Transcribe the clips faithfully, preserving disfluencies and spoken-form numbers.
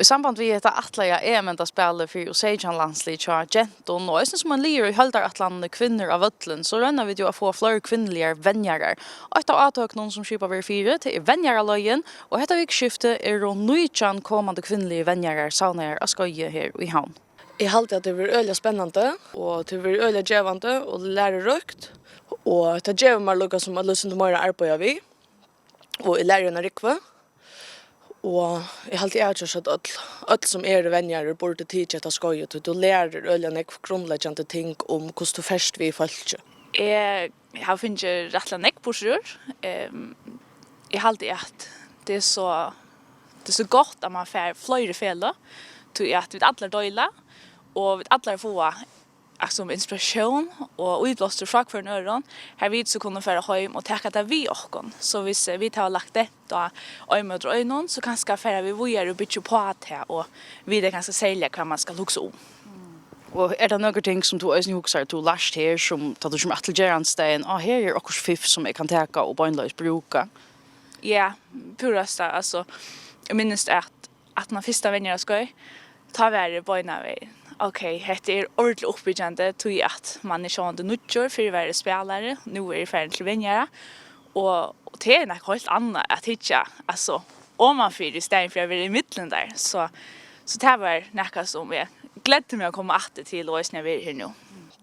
Samband við hetta ætlaða E M-endaspælið fyri U seytjan landslið hjá gentum, og eisini sum ein liður í heildarætlanini Kvinnur á vøllin, so royna vit jú at fáa fleiri kvinnuligar venjarar. Eitt av átøkunum, sum skipað verður fyri, tað er venjaraleiðin, og hetta vikuskiftið eru nítjan komandi kvinnuligir venjarar savnaðir á skeiði her í Havn. Eg haldi, at tað verður øgiliga spennandi, og tað verður øgiliga gevandi og læruríkt, og tað gevur mær líka sum eitt lítið sindur meira at arbeiða við, og eg læri eina rúgvu, og eg haldi, eg avgjørt, at øll, øll sum eru venjarar, burdu tikið hetta skeiðið, tí tú lærir øgiliga nógv grundleggjandi ting um, hvussu tú fert við fólki. Eg havi fingið rættiliga nógv burturúr. Ehm, eg haldi, at tað er so, tað er so gott, at mann fær fleiri feløg, tí at vit allar deila, og vit allar fáa, altso, inspiratión og íblástur frá hvørjum øðrum, har vit so kunnu fara heim og taka tað við okkum. So hvis, eh, vit hava lagt dent á Ein móti einum, so kanska fara vit víðari og byggja upp á tað, og vita kanska serliga, hvat mann skal hugsa um. Og er tað nøkur ting, sum tú eisini hugsar, tú lært her, sum tá tú kemur aftur til gerandisdagin, á, her er okkurt fiff, sum eg kann taka og beinleiðis brúka? Ja, púrasta, altso, eg minnist, at, at tann fyrsta venjaraskeiðið, tá var eg beinanvegin, ok, hetta er ordiliga uppbyggjandi, tí at mann er sjálvandi nýggjur, fyrr var eg spælari, nú eri eg farin til venjara, og, og tað er nakað heilt annað at hyggja, altso, omanfyri í staðin fyri at vera ímillum teir, so, so tað var nakað, sum eg gleddi meg at koma aftur til, og eisini at vera her nú.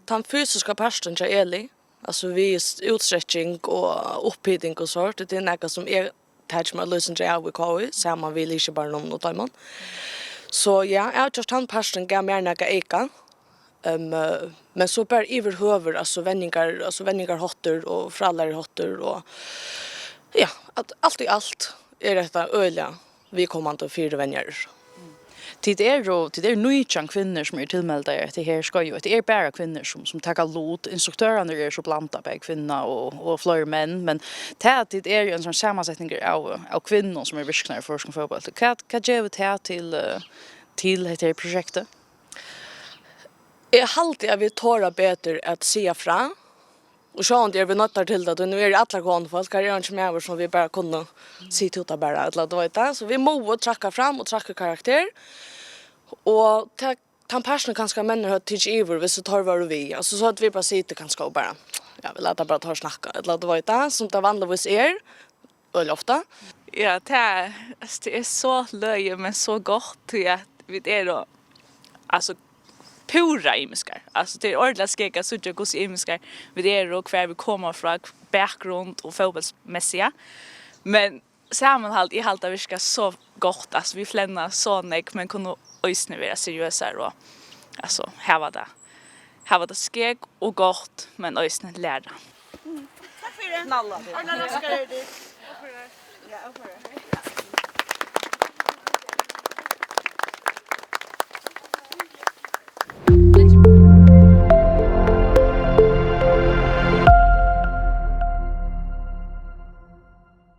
Tann fysiska parturin hjá Eli, altso við s-, útstrekking og upphiting og sovorðið, tað er nakað, sum eg taki mær eitt lítið sindur av í K I, saman við liðskiparunum og teimum. So ja, eg havi gjørt tann parturin, gav mær nakað eyka. Ehm, eh, men so bara yvirhøvur, altso venjingar, altso venjingarháttur og frálæruháttur og, ja, at alt í alt er hetta øgiliga viðkomandi fyri venjarar. Tit eru, tit eru nítjan kvinnur, sum eru tilmeldar hetta her skeið, og hetta er bara kvinnur, sum, sum taka lut. Instruktørarnir eru so blandað, bæði kvinna og, og fleiri menn, men tað, at tit eru ein sånn samansetningur av, av kvinnum, sum eru virknar í føroyskum fótbólti, hvat, hvat gevur tað til, eh, til hetta her prosjektið? Eg haldi, at vit tora betur at siga frá. Og sjálvandi eru vit noyddar til tað, tí nú eru allar konufólk, her er eingin maður, sum vit bara kunnu sita út av bara, ella, tú veit tað. So vit mugu traðka fram og traðka karakter. Og ta-, tann parturin kanska menninir høvdu tikið yvir, viss teir vóru við. Altso, so høvdu vit bara sitið kanska og bara, ja, vit lata bara teir snakka, ella, tú veit tað, sum tað vanligvis er, øgiliga ofta. Ja, tað er, altso, tað er so løgið, men so gott, tí at vit eru, altso, púra ymiskar. Altso, tað er ordiliga skeg at síggja, hvussu ymiskar vit eru, og hvar vit koma frá, bakgrund og fótbóltsmessiga. Men samanhald, eg haldi, tað virkar so gott. Altso, vit flenna so nógv, men kunnu eisini vera seriøsar og, altso, hava tað, hava tað skeg og gott, men eisini læra. Takk fyri. Knallað. Orðna raskari. Ja,